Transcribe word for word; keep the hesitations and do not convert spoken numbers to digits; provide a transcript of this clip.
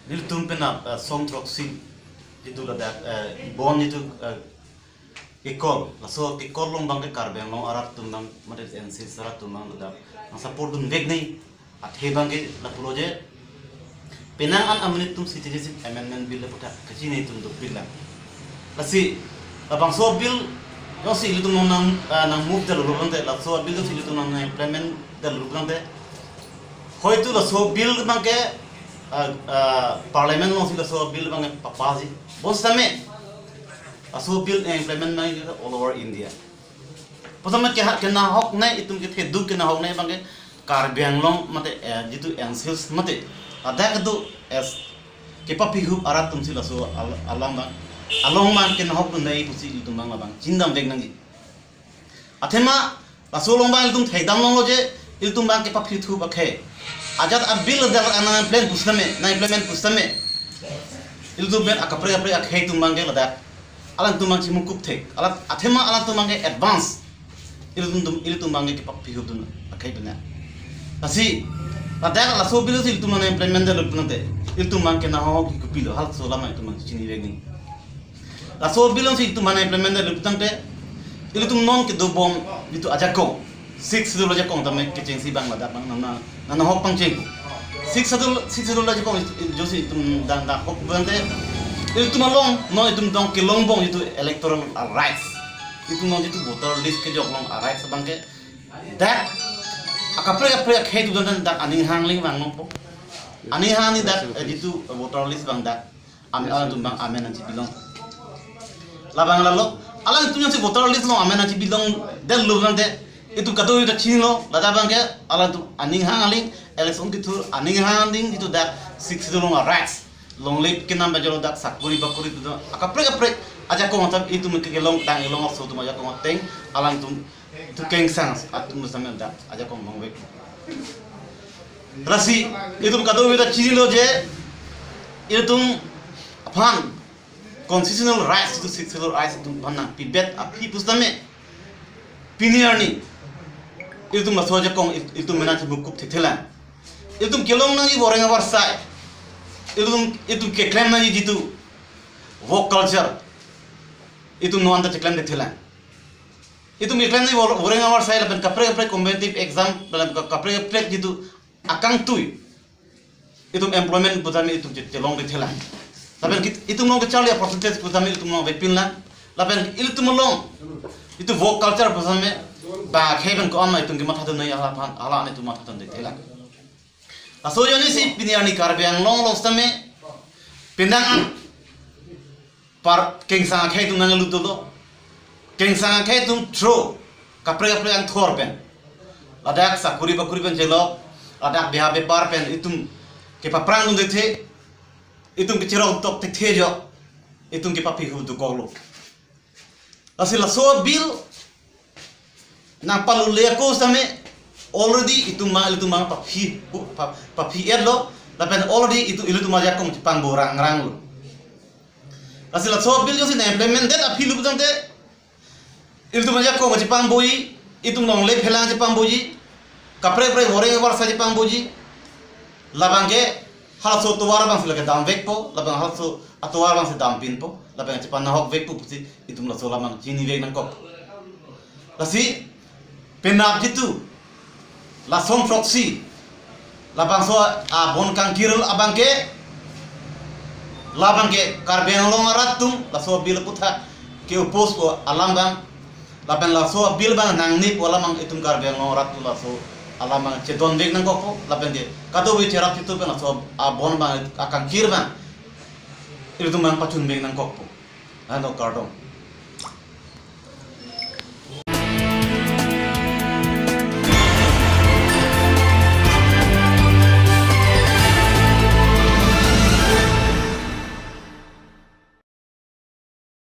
Nelitum penap, eh, song throksi jitu ladak, eh, bond jitu, eh, kekol, laso kekol along abangke Karbi Anglong arat atum abang, mate N C C arat atum abang ladak nang support dunvek nangji. Athe abangke lapulo je, penang an amonit atum Citizenship Amendment Bill aputhak kachini atum dopik lang. Lasi labangso bill jongsi ilitum nang, ah, nang move detlo pulote, laso bill jongsi ilitum nang implement detlo pulote, hoitu laso bill abangke, ah, ah, Parliament alongsi laso bill abangke papass-ji. Bonsitame laso bill implement nangji all over India. Bonsitame keha kenahok nai, itum ketheduk kenahok nai abangke Karbi Anglong mate, eh, jitu N C C mate ladak kedo as kepaphihup arat atumsi laso al-, alam abang, along abang kenahok dun nai pusi ilitum abang labang chini damvek nangji. Athema laso along abang ilitum thekdam longlo je, ilitum abang kepaphihup akhei. Ajat a-bill ladak nang implement pusitame, nang implement pusitame, ilitum pen akaprek kaprek akhei atum abangke ladak alangtum abang chimukup thek. Alat athema alangtum abangke advance. Ilitum, ilitum abangke kepaphihup dun akhei pen. Lasi ladak laso bill si ilitum nang implement detlo pulote, ilitum abang kenahok kopilo, halaso alam ilitum abang chinivek nangji. Laso bill si ilitum nang implement detlo putangte, ilitum non kedobom jitu ajakong, Sixth Schedule ajakong tame kechengsi abang ladak abang nang, nang, nangnahok pangcheng. Sixth Schedule, Sixth Schedule ajakong jongsi itum dang, danghok putangte, ilitum along, non itum dong kelongbom jitu electoral rights, itum non jitu voter list kejok along a-rights abangke dak akaprek kaprek akhei atum dak aning hangling vang longpo. Aning hangni dak, eh, jitu voter list abang dak am-, alangtum abang amendment nangchipilong. Labang lalo, alangtum jongsi voter list along amendment nangchipilong detlo pulote, itum kadokave ta chinilo, ladak abangke alangtum aning hangling, election kethur aning hangling jitu dak Sixth Schedule along a-rights, longle kenam bajalo dak sakori bakori tu dak akaprek kaprek ajakong atum itum ke kelong tang, kelong aso atum ajakong ateng, alangtum tu kengsang atum samel dak ajakong longvek. Lasi itum kadokave ta chinilo je, itum aphan constitutional rights, jitu Sixth Schedule rights itum aphan nangpidet aphi pusitame, pini arni ilitum laso ajakong il-, ilitum mena chimukup thekthe lang. Ilitum kelong nangji voreng avarsai, ilitum, ilitum keklem nangji jitu work culture, itum non ta cheklem thekthe lang. Itum keklem nangji vor-, voreng avarsai lapen kaprek kaprek competitive exam lapen ka-, kaprek kaprek jitu akangtui, itum employment pusitame itum che-, chelong thekthe lang. Lapen kit-, itum along kecharli a-percentage pusitame itum along avepin lang. Lapen ilitum along jitu work culture pusitame ba khei pen ko-an ma itum kematha dun nangji, hala aphan, hala an itum matha dun thekthe lang. Laso ajoinesi pini arni Karbi Anglong along sitame penang an par kengsang akhei atum nanglut dolo. Kengsang akhei atum through kaprek kaprek angthor pen, ladak sakori bakori pen chelo, ladak beha bepar pen itum kepaphrang dun thekthe, itum kecherok tok thekthe jo, itum kepaphihup dokoklo. Lasi laso bill nangpalule ako sitame already itum abang, ilitum abang paphi, pa-, paphi-etlo, lapen already itum, ilitum ajakong chepangbo rangranglo. Lasi laso bill jongsi nang implement det aphi lo putangte, ilitum ajakong chepangboji, itum longle phelang chepangboji, kaprek kaprek voreng avarsai chepangboji, labangke halaso atovar abangsi lake damvekpo, labang halaso atovar abangsi dampinpo, labang chepannahokvekpo pusi itum laso alam abang chinivek nangkok. Lasi penap jitu la song throksi labangso a-bond kangkir abangke, labangke Karbi Anglong arat atum laso bill aputhak ke-oppose pu alam abang, lapen laso bill abang nangne pu alam abang itum Karbi Anglong arat atum laso alam abang chedonvek nangkokpo, lapen ke kadokave cherap chitu pen laso a-bond abang akangkir abang ilitum abang pachunvek nangkokpo. Ano kardom.